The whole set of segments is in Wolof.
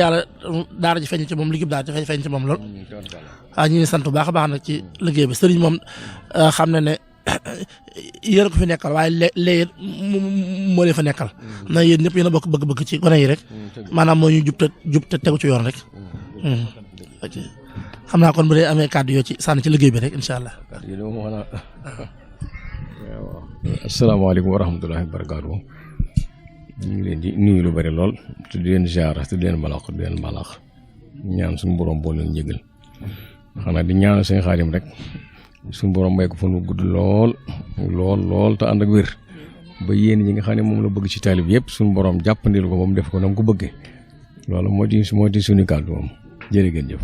yàlla daara ji feeñ ci moom liggéey daara ji feeñ ci moom lool waaw ñu ngi sant bu baax a baax nag ci liggéey bi sëriñ moom xam na ne yéen ko fi nekkal waaye léegi moo leen fa nekkal na yéen ñëpp yéen a bokk bëgg-bëgg ci gone yi rek maanaam moo ñu jub te tegu ci yoon rek xam naa kon bu dee amee kàddu yoo ci sànni ci liggéey bi rek incha allah. asalaamaaleykum wa rahmatullahi wa barakaatu. ñu ngi leen di nuyu lu bari lool te di leen ziar te di leen balaax ñaan suñu borom boo leen njëgal xanaa di ñaanal seen Xaadim rek suñu borom may ko fan wu gudd lool te ànd ak wér ba yéen ñi nga xam ne moom la bëgg ci taalib yëpp suñu borom jàppandil ko ba mu def ko na mu ko bëggee loolu moo di suñu kàddu moom jërë ngeen jëf.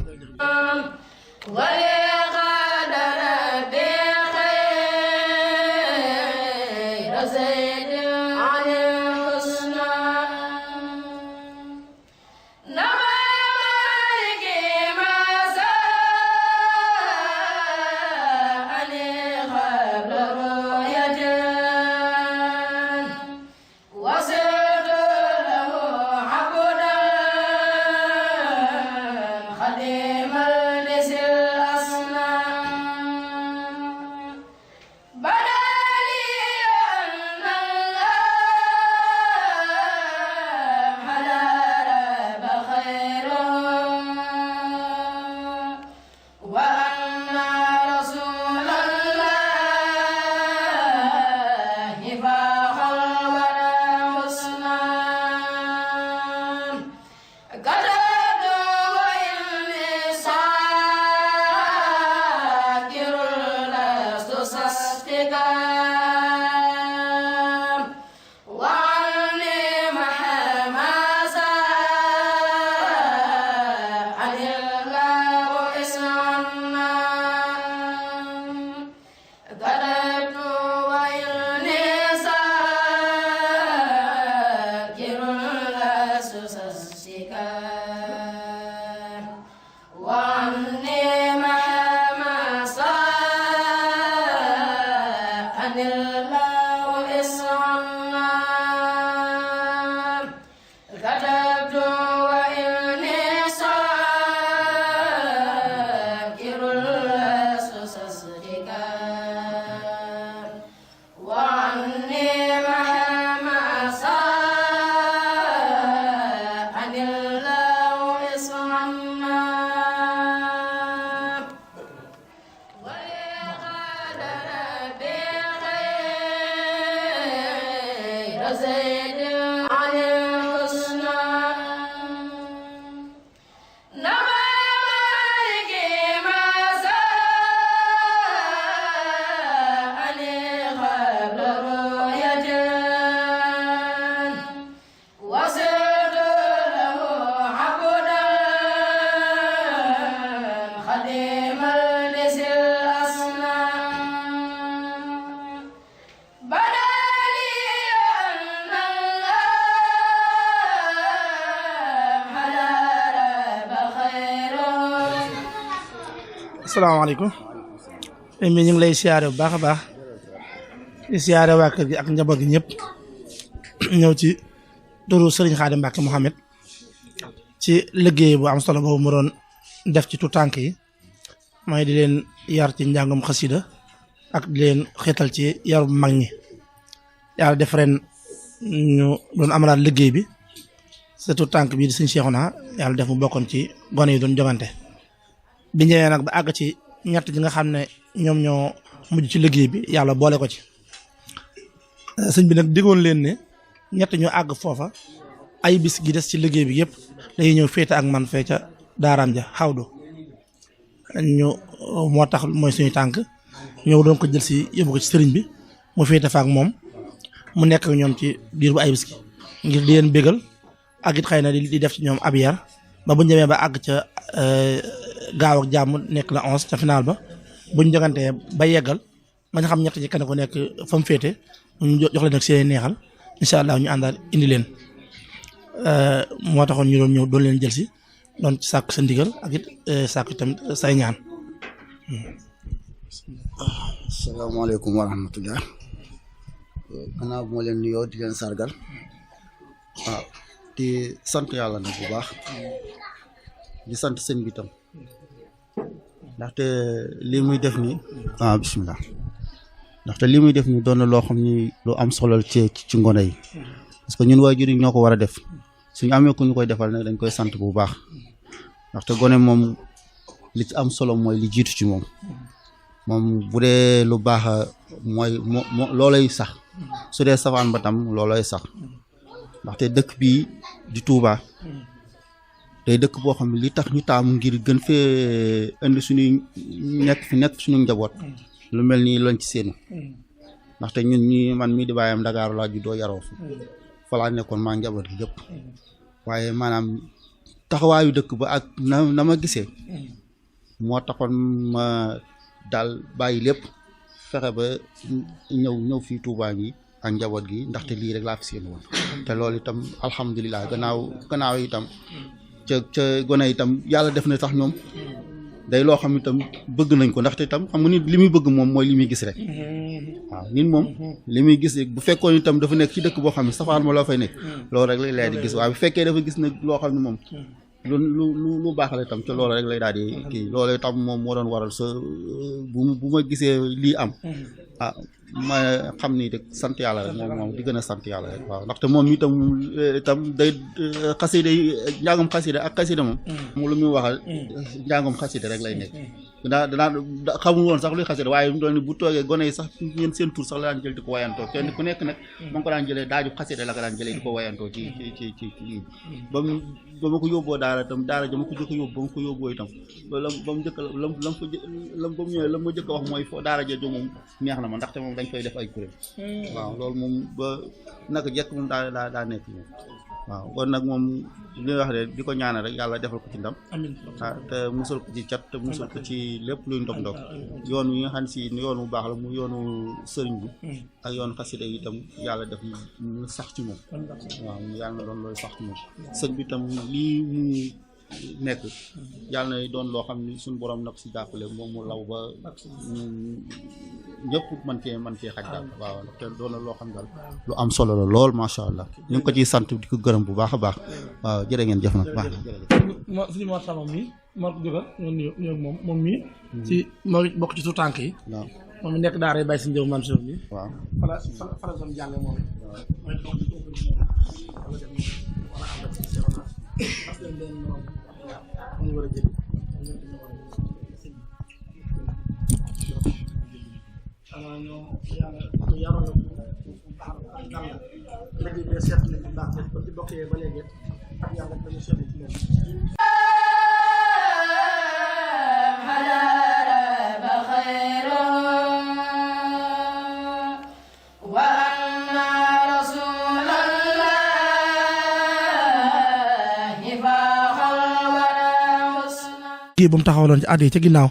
asalaamaaleykum mi ñu ngi lay siyaare bu baax a baax di siyaare waa kër gi ak njaboot gi ñëpp ñëw ci turu Serigne Khadim Mbacke Mouhamed ci liggéey bu am solo boobu mu doon def ci tutànk yi mooy di leen yar ci njàngum xasida ak di leen xeetal ci yarum mag ñi yàlla def ren ñu doon amalaat liggéey bi sa tutànk bii di Serigne Cheikhouna yàlla def mu bokkoon ci gone yi doon jogante bi ñëwee nag ba àgg ci ñett ñi nga xam ne ñoom ñoo mujj ci liggéey bi yàlla boole ko ci sëñ bi nag diggoon leen ne ñett ñu àgg foofa ay bis gi des ci liggéey bi yëpp dañuy ñëw féete ak man fee ca daaraam ja xawdu ñu moo tax mooy suñu tànk ñëw doon ko jël si yóbbu ko ci sëriñ bi mu féete fa ak moom mu nekk ak ñoom ci biir bu ay bis gi ngir di leen bégal ak it xëy na di def ci ñoom ab yar ba bu ñu demee ba àgg ca gaaw ak jàmm nekk la 11 ca final ba buñ jogantee ba yeggal bañ xam ñett ci kenn ku nekk fa mu féete ñu jox leen ak seen neexal incha allah ñu àndaal indi leen moo taxoon ñu doon ñëw doon leen jël si doon ci sàkk sa ndigal ak it sàkk tamit say ñaan. asalaamaaleykum wa rahmatullah gannaaw bu ma leen nuyoo di leen sargal waaw di sant yàlla nag bu baax di sant sëñ bi tam ndaxte lii muy def nii bismillah ndaxte lii muy def nii doon na loo xam ni lu am solo ci ngone yi parce que ñun waajur yi ñoo ko war a def suñu amee ku ñu koy defal nag dañ koy sant bu baax ndaxte gone moom li ci am solo mooy li jiitu ci moom bu dee lu baax mooy loolay sax su dee safaan ba tam loolay sax ndaxte dëkk bii di Touba day dëkk boo xam ne li tax ñu taamu ngir gën fee indi suñuy nekk suñu njaboot lu mel nii lañ ci seenu ndaxte ñun man mii di bàyyam Dakar laa juddoo yaroo fa laa nekkoon maa njaboot gi yëpp waaye maanaam taxawaayu dëkk ba ak na ma gisee moo taxoon ma daal bàyyi lépp fexe ba ñëw fii Touba gi ak njaboot gi ndaxte lii rek laa fi seen woon te loolu itam alhamdulilah gannaaw itam ca gone itam yàlla def na sax ñoom day loo xam itam bëgg nañ ko ndaxte itam xam nga nit li muy bëgg moom mooy li muy gis rek waaw nit moom li muy gis bu fekkoon itam dafa nekk ci dëkk boo xam ne safaan ma loo fay nekk loolu rek lay di gis waaye bu fekkee dafa gis nag loo xam ne moom lu baax la itam ca loolu rek lay daal di kii loolu itam moom moo doon waral sa bu ma gisee lii am ma xam ni rek sant yàlla rek moom di gën a sant yàlla rek waaw ndaxte moom itam day xasida njàngum xasida ak xasida moom lu muy waxal njàngum xasida rek lay nekk danaa xamul woon sax luy xasida waaye mu doon bu toogee gone yi sax ñeen seen tur sax la daan jël di ko wayantoo kenn ku nekk nag ma ngi ko daan jëlee daaju xasida la ko daan jëlee di ko wayantoo ci ba ma ko yóbboo daara itam daara ja ma ko jëkk a yóbbu ba ma ko yóbboo itam ba mu njëkk ba mu ñëwee la ma jëkk a wax mooy fo daara ja moom neex na ma ndaxte moom dañ fay def ay kuréel waaw loolu moom ba naka jekk moom daa nekk moom waaw kon nag moom li wax de di ko ñaanal rek yàlla defal ko ci ndam te musal ko ci cat te musal ko ci lépp luy ndog yoon wi nga xam si yoon bu baax la mu yoonu sëriñ bi ak yoon xasida yi itam yàlla def mu sax ci moom waaw yàlla na doon looy sax ci moom sëñ bi itam lii mu nekk yàlla na doon loo xam ni suñu borom nag si jàppale moom mu law ba ñëpp mën cee xaj daal waaw te doon na loo xam daal lu am solo la lool macha allah ñu ngi ko ciy sant di ko gërëm bu baax a baax waaw jërë ngeen jëf nag baax na suñu Mor Sama mi Mor Jóga ñoo moom mii ci moo bokk ci tout tànk yi waaw moom mi nekk daara Baye si Njëw Mansour mi waaw fala doon jànge moom kii bu mu taxawaloon ci at yi ca ginnaaw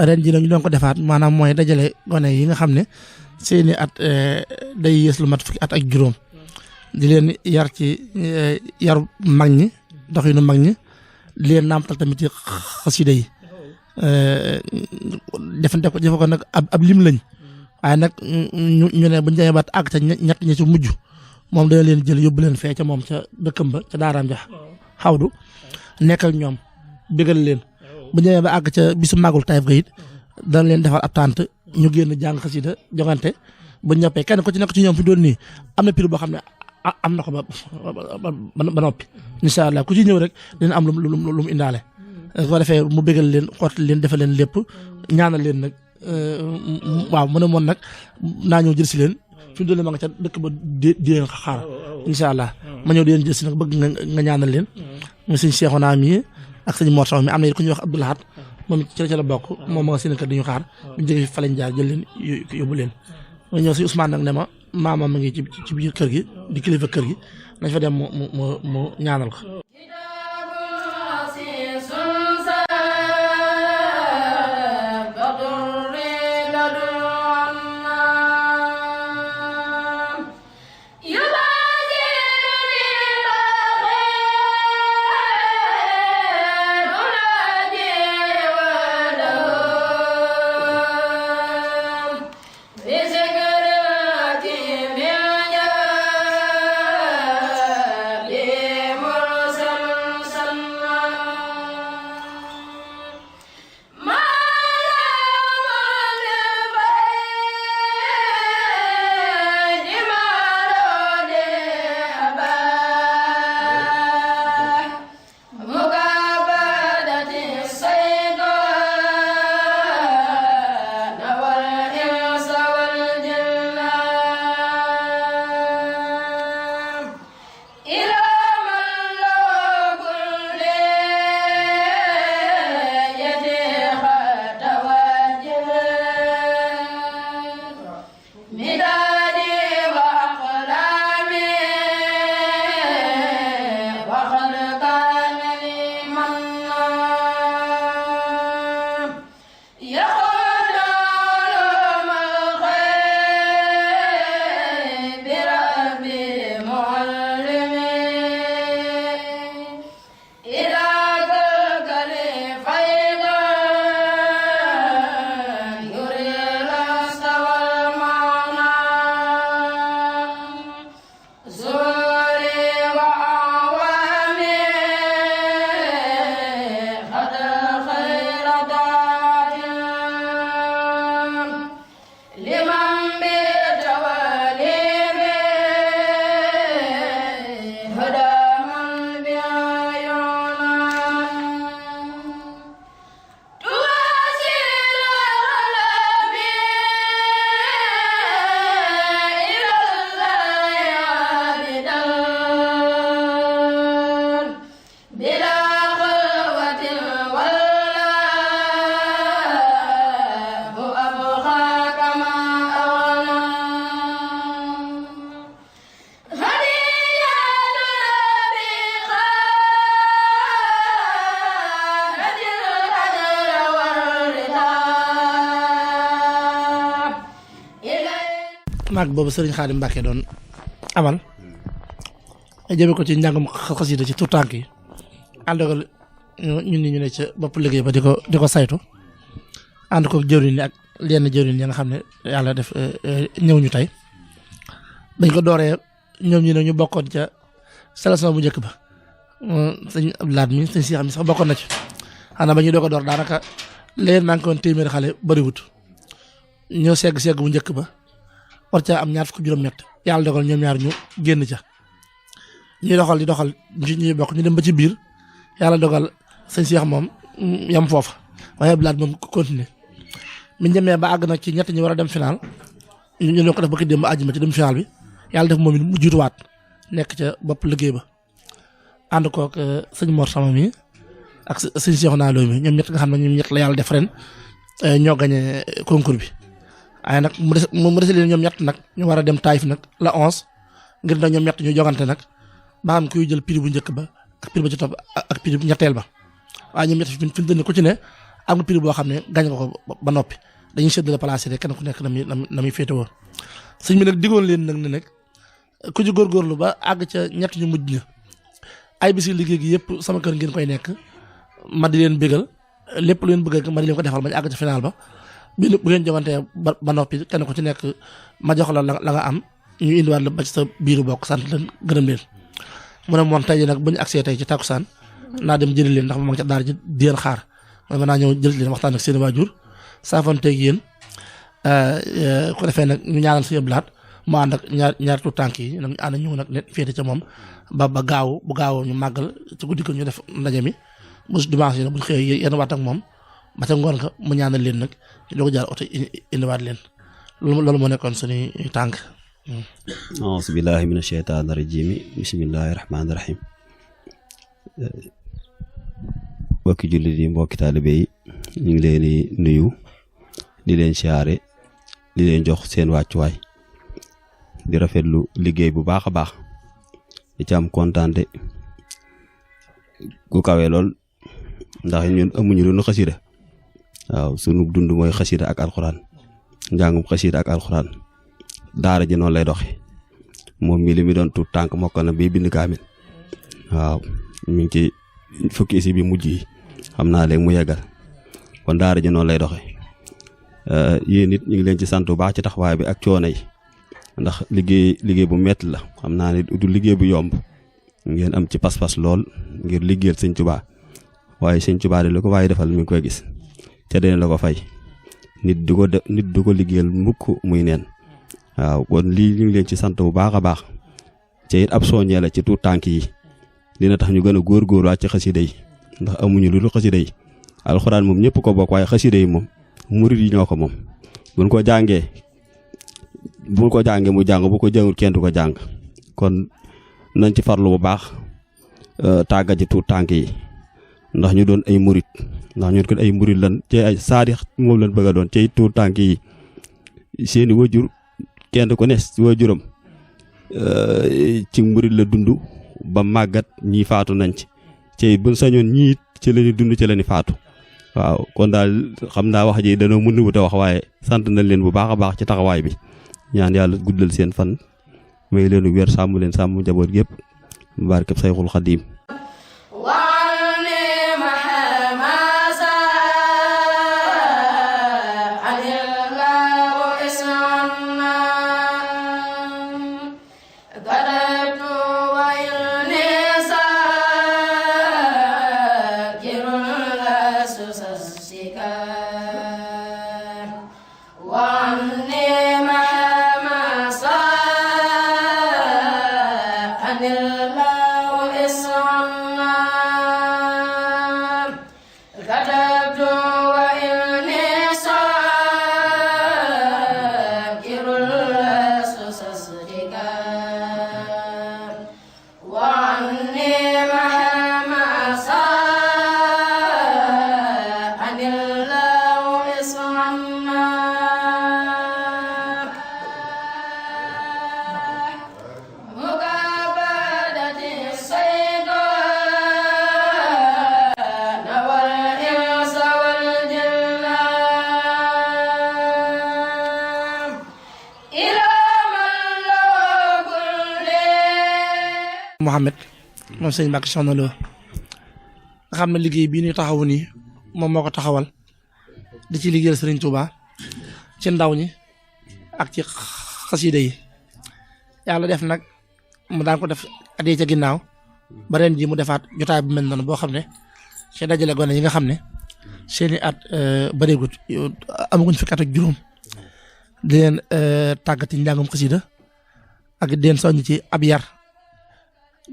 ren ji ñu doon ko defaat maanaam mooy dajale gone yi nga xam ne seeni at day yées lu mat fukki at ak juróom di leen yar ci yaru mag ñi doxinu mag ñi di leen naamtal tamit ci xasida yi defante ko jëfe ko nag ab lim lañ waaye nag ñu ne buñ demee ba àgg ca ñett ñi ci mujj moom dana leen jël yóbbu leen fee ca moom ca dëkkam ba ca daaraam ja xawdu nekkal ñoom bégal leen bu ñëwee ba àgg ca bisu màggul Taïf ga it dana leen defal ab tànt ñu génn jàng xasida jogante bu ñëppee kenn ko ci nekk ci ñoom fi doon nii am na pir boo xam ne am na ko ba noppi incha allah ku ci ñëw rek dina am lu mu indaale ko defee mu bégal leen xooti leen defal leen lépp ñaanal leen nag waaw mu ne moon nag naa ñëw jël si leen fi mu doon ma nga ca dëkk ba di leen xaar incha allah ma ñëw di leen jël si nag bëgg nga ñaanal leen mu sëñ Cheikhouna mi ak sëñ Mor Sama mi am na ku ñuy wax Abdoulahat moom ci la bokk moom ma nga seen kër di ñu xaar ñu jógee fi fa lañ jaar jël leen yóbbu leen ma ñëw si Ousmane nag ne ma maama ma ngi ci biir kër gi di kilifa kër gi nañ fa dem mu ñaanal ko Yeah. maag boobu sëriñ Xaadim Mbàkke doon amal jëme ko ci njàngum xasida ci tuutànk yi àndogal ñun ni ñu ne ca bopp liggéey ba di ko saytu ànd ko jëwriñ ak lenn jëwriñ yi nga xam ne yàlla def ñëw ñu tey dañ ko dooree ñoom ñu ne ñu bokkoon ca sélection bu njëkk ba sëñ Abdoulaat mi sëñ Cheikh mi sax bokkoon na ci xanaa ba ñu doo ko door daanaka leen manqué woon téeméeri xale bariwut ñoo segg bu njëkk ba war ca am ñaar fukk juróom-ñett yàlla dogal ñoom ñaar ñu génn ca ñuy doxal di doxal ñuy bokk ñu dem ba ci biir yàlla dogal sëñ Cheikh moom yam foofa waaye Abdoulaat moom continuer biñ demee ba àgg nag ci ñett ñi war a dem final ñu ne ko def ba ki dem ba àjjuma ci dem final bi yàlla def moom it mu jiituwaat nekk ca bopp liggéey ba ànd koog sëñ Mor Sama mi ak sëñ Cheikh naa loo mi ñoom ñett nga xam ne ñoom ñett la yàlla def ren ñoo gagné concours bi waaye nag mu des leen ñoom ñett nag ñu war a dem Taïf nag la 11 ngir nag ñoom ñett ñu jogante nag ba xam kuy jël prix bu njëkk ba ak prix ba ci topp ak prix bu ñetteel ba waaye ñoom ñett fi mu toll nii ku ci ne am nga prix boo xam ne gañ nga ko ba noppi dañuy séddale place rek kenn ku nekk na muy féetewoo sëñ bi nag digoon leen nag ne nag ku ci góorgóorlu ba àgg ca ñett ñu mujj ña ay bisi liggéey gi yëpp sama kër ngeen koy nekk ma di leen bégal lépp lu leen bëgg ma di leen ko defal ba ñu àgg ca final ba bu ngeen jogantee ba noppi kenn ku ci nekk ma jox la nga am ñu indiwaat la ba ci sa biiru bokk sant leen gërëm leen mu ne moom tey jii nag bu ñu agsee tey ci takkusaan naa dem jëli leen ndax ma ngi ca daara ji di leen xaar mooy mën naa ñëw jël leen waxtaan ak seen waajur saafanteeg yéen ko defee nag ñu ñaanal si yëblaat mu ànd ak ñaar tuut tànk yi nag ñu ànd ñëw nag ne féete ca moom ba bu gaawoo ñu màggal ci guddi ko ñu def ndaje mi bu dimanche yi nag bu ñu xëyee yéen waat ak moom ba ca ngoon nga mu ñaanal leen nag ñu doog jaar oto indiwaat leen loolu moo nekkoon suñuy tànk. auzu billahi mina sheytaani rajiim bismillahi rahmaani rahim. mbokki jullit yi mbokki taalibe yi ñu ngi leen di nuyu di leen siyaare di leen jox seen wàccuwaay di rafetlu liggéey bu baax a baax di ci am kontaante gu kawe lool ndax ñun amuñu lu nu xasida waaw sunu dund mooy xasida ak alxuraan njàngum xasida ak alxuraan daara ji noonu lay doxe moom mi li mi doon tuut tànk mokk na bii bind kaamil waaw mi ngi ci fukki isi bi mujj yi xam naa léegi mu yeggal kon daara ji noonu lay doxe yéen nit ñu ngi leen ci sant bu baax ci taxawaay bi ak coono yi ndax liggéey bu metti la xam naa ne du liggéey bu yomb ngeen am ci pas-pas lool ngir liggéeyal sëñ Tuubaa waaye sëñ Tuubaa de lu ko waaye defal mi ngi koy gis te dina la ko fay nit du ko liggéeyal mukk muy neen waaw kon lii ñu ngi leen ci sant bu baax a baax te it ab soññee la ci tuut tànk yi dina tax ñu gën a góorgóorluwaat ci xasida yi ndax amuñu lu dul xasida yi alxuraan moom ñëpp ko bokk waaye xasida yi moom murit yi ñoo ko moom buñ ko jàngee mu jàng bu ko jàngul kenn du ko jàng kon nañ ci farlu bu baax tàggat ci tuut tànk yi ndax ñu doon ay murit ndax ñun ko ay murit lan ci ay saadix moom lañ bëgg a doon ci tuut tànk yi seeni wajur kenn ku ne wajuram ci murit la dund ba màggat ñii faatu nañ ci buñ sañoon ñii ci lañu dund ci lañu faatu waaw kon daal xam naa wax ji danoo mën wut a wax waaye sant nañ leen bu baax a baax ci taxawaay bi ñaan yàlla guddal seen fan may leen wér sàmm leen sàmm njaboot gépp barkeb Sayxul Xadiim One Mouhamed moom sëñ Mbacke Soxna Lo nga xam ne liggéey bii ñuy taxawu nii moom moo ko taxawal di ci liggéeyal Serigne Touba ci ndaw ñi ak ci xasida yi yàlla def nag mu daan ko def at yii ca ginnaaw ba ren ji mu defaat jotaay bu mel noonu boo xam ne ci dajale gone yi nga xam ne seeni at bëreegut amaguñ fi at ak juróom di leen tàggati njàngum xasida ak di leen soññ ci ab yar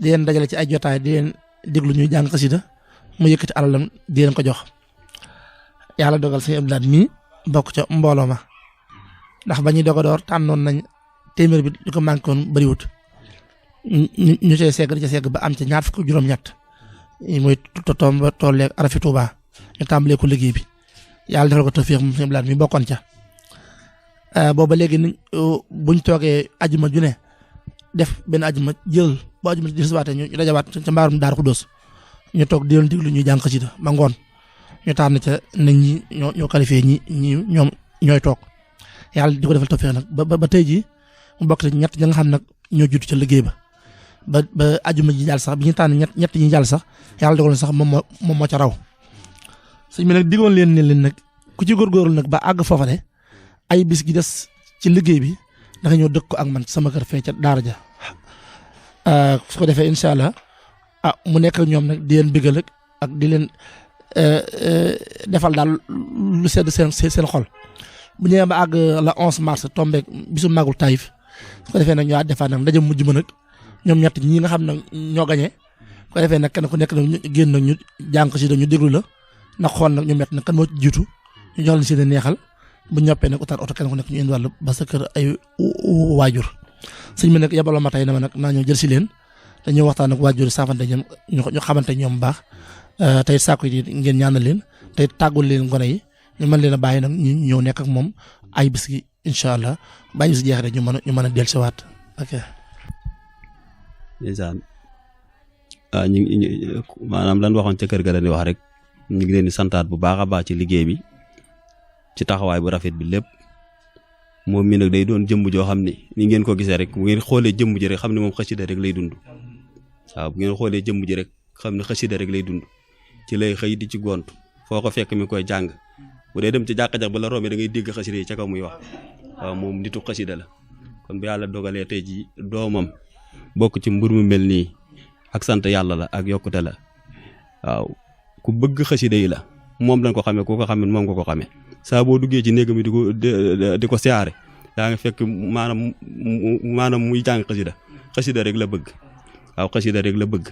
di leen dajale ci ay jotaay di leen déglu ñuy jàng xasida mu yëkkati alalam di leen ko jox yàlla dogal sëñ Abdou Lahad mii bokk ca mbooloo ma ndax ba ñuy doog a door tànnoon nañ téeméer bi di ko manqué woon bëriwut ñu cay segg di ca segg ba am ca ñaar fukk juróom-ñett muy tomb tolleeg arafi Touba ñu tàmbalee ko liggéey bi yàlla defal ko tawfiix moom sëñ Abdou Lahad mi bokkoon ca booba léegi buñ toogee ajuma ju ne def benn ajuma jël ba ajuma di subaate ñu dajawaat ca mbaarum Daaru Xuddoos ñu toog di leen diglu ñuy jàng xasida ba ngoon ñu tànn ca nañ ñi ñoo qualifié ñi ñoom ñooy toog yàlla di ko defal tawfiix nag ba tey jii mu bokk ci ñett ñi nga xam nag ñoo judd ca liggéey ba ajuma ji jàll sax bi ñu tànn ñett ñi jàll sax yàlla dogal sax moom moo ca raw sëñ bi nag diggoon leen ne leen nag ku ci góorgóorlu nag ba àgg foofa de ay bis gi des ci liggéey bi da nga ñëw dëkk ko ak man sama kër fee ca daara ja su ko defee incha allah mu nekk ñoom nag di leen bëggal ak di leen defal daal lu sedd seen xol bu ñëwee ba àgg la 11 mars tombé bisu màggul Taïf su ko defee nag ñoo defaat nag ndaje mujj ma nag ñoom ñett ñi nga xam ne ñoo gañee su ko defee nag kenn ku nekk nag ñu génn nag ñu jàng si ñu déglu la ndax xool nag ñoom ñett nag kan moo jiitu ñu jox leen si neexal bu ñoppee nag utaat oto kenn ku nekk ñu indiwaat ba sa kër ay waajur sëñ bi nag yabaloo ma tey na ma nag naa ñëw jël si leen dañoo waxtaan ak waajur saafante ñoom ñu xamante ñoom bu baax tey sàkku yi ngeen ñaanal leen tey tàggul leen gone yi ñu mën leen a bàyyi nag ñu ñëw nekk ak moom ay bis gi incha allah bàyyi bis jeex rek ñu mën a dellusiwaat ok. ndeysaan ñu ngi maanaam lan waxoon ca kër ga dañuy wax rek ñu ngi leen di santaat bu baax a baax ci liggéey bi ci taxawaay bu rafet bi lépp moom mi nag day doon jëmm joo xam ni ni ngeen ko gisee rek bu ngeen xoolee jëmm ji rek xam ne moom xasida rek lay dund waaw bu ngeen xoolee jëmm ji rek xam ne xasida rek lay dund ci lay xëy di ci gont foo ko fekk mi koy jàng bu dee dem ci jàkka-jàkk ba la rombee da ngay dégg xasida yi ca kaw muy wax waaw moom nitu xasida la kon bu yàlla dogalee tey ji doomam bokk ci mbir mu mel nii ak sant yàlla la ak yokkute la waaw ku bëgg xasida yi la moom lañ ko xamee ku ko xamee moom nga ko xamee saa boo duggee ci néegam di ko siyaare daa nga fekk maanaam muy jàng xasida rek la bëgg waaw xasida rek la bëgg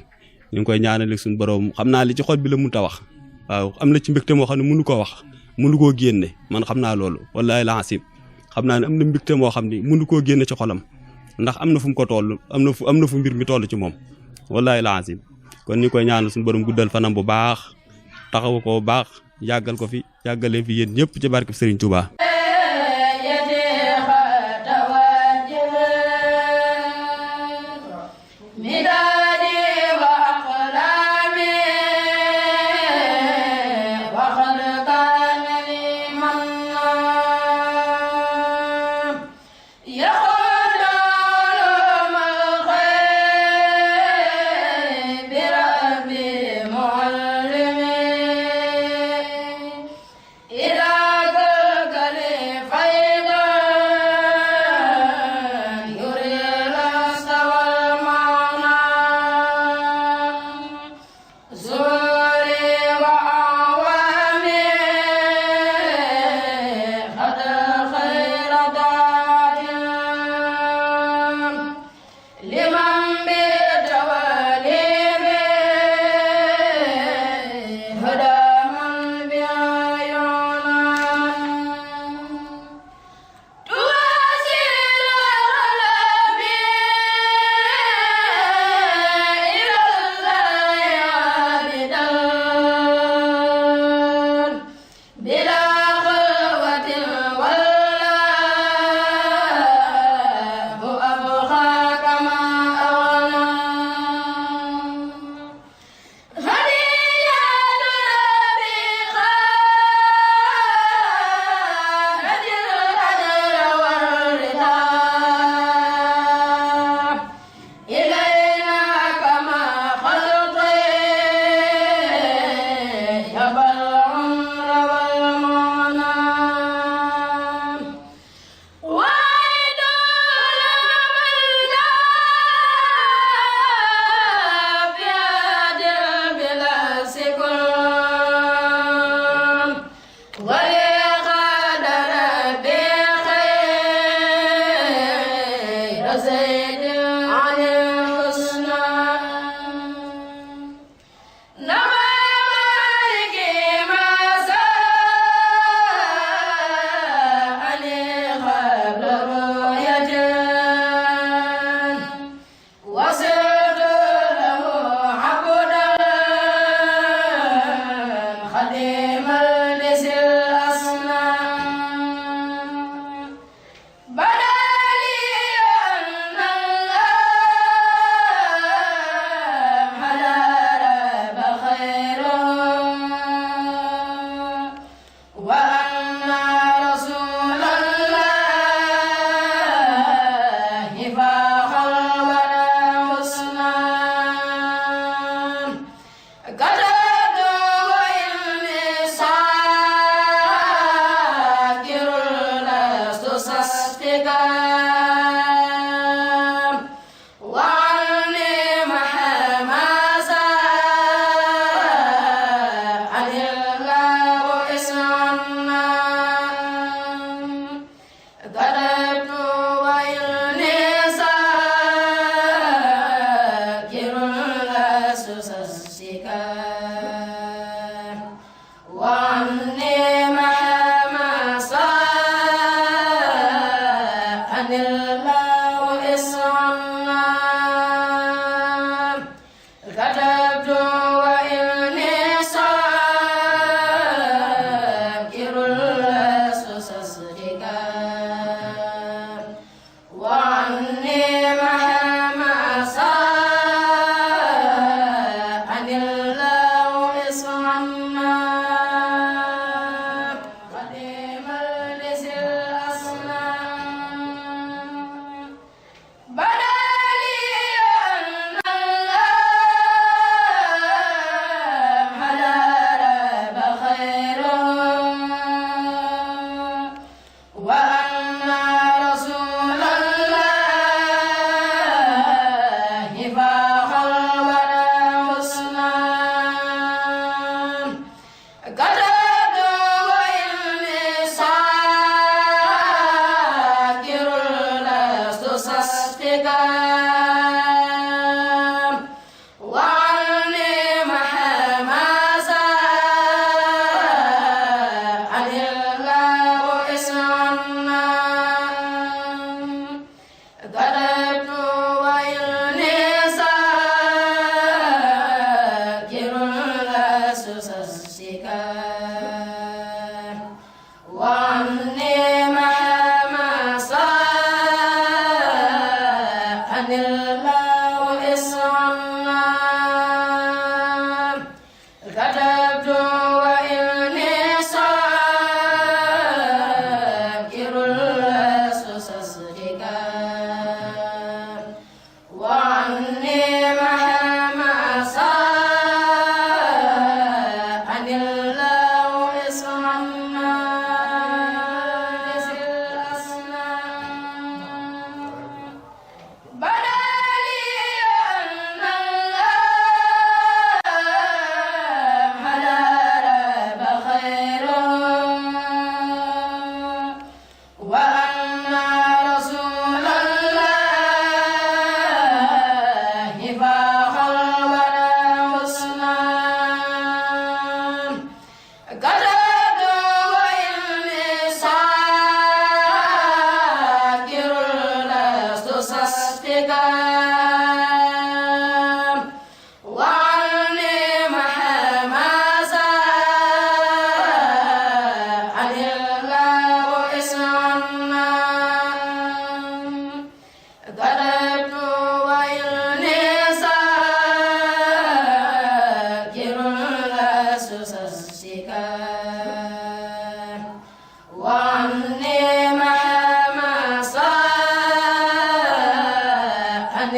ñu ngi koy ñaanal suñu borom xam naa li ci xol bi la mënut a wax waaw am na ci mbégte moo xam ne mënu koo wax mënu koo génne man xam naa loolu wallaahi laasim xam naa ne am na mbégte moo xam ne mënu koo génne ci xolam ndax am na fu mu ko toll am na fu mbir mi toll ci moom wallaahi laasim kon ñu koy ñaanal suñu borom guddal fanam bu baax taxawu ko bu baax yàggal ko fi yàggaleen fi yéen ñëpp ci barke Serigne Touba. وزيد عن الحسنى نما مالك ما سأني قبل رؤية وصرت له عبدا خديما لذي الأصنام بدا لي أن الله لا رب خيره وأن رسول الله فاخ الورى حسنا كتبت وإني صاكر لست صدقا وعني محما عن الله إسعنا كتبت وإني صاكر لست صدقا وعني محما عن الله إسعنا كتبت وإني صاكر لست صدقا وعني محما عن الله إسعنا قديما لذي الأصنام بدا لي أن الله لا رب خيره وأن رسول الله فاخ الورى حسنا كتبت وإني صاكر لست صدقا وعني محما عن الله إسعنا كتبت وإني صاكر لست صدقا وعني محما عن الله إسعنا كتبت وإني صاكر لست صدقا وعني محما عن الله إسعنا لذي الأصنام بدا لي أن الله لا رب خيره وأن رسول الله فاخ الورى حسنا كتبت وإني صاكر لست صدقا وعني محما عن الله إسعنا كتبت وإني صاكر لست صدقا وعني محما عن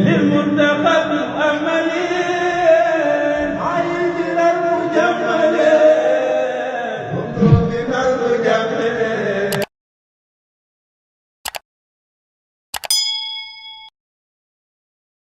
للمنتقى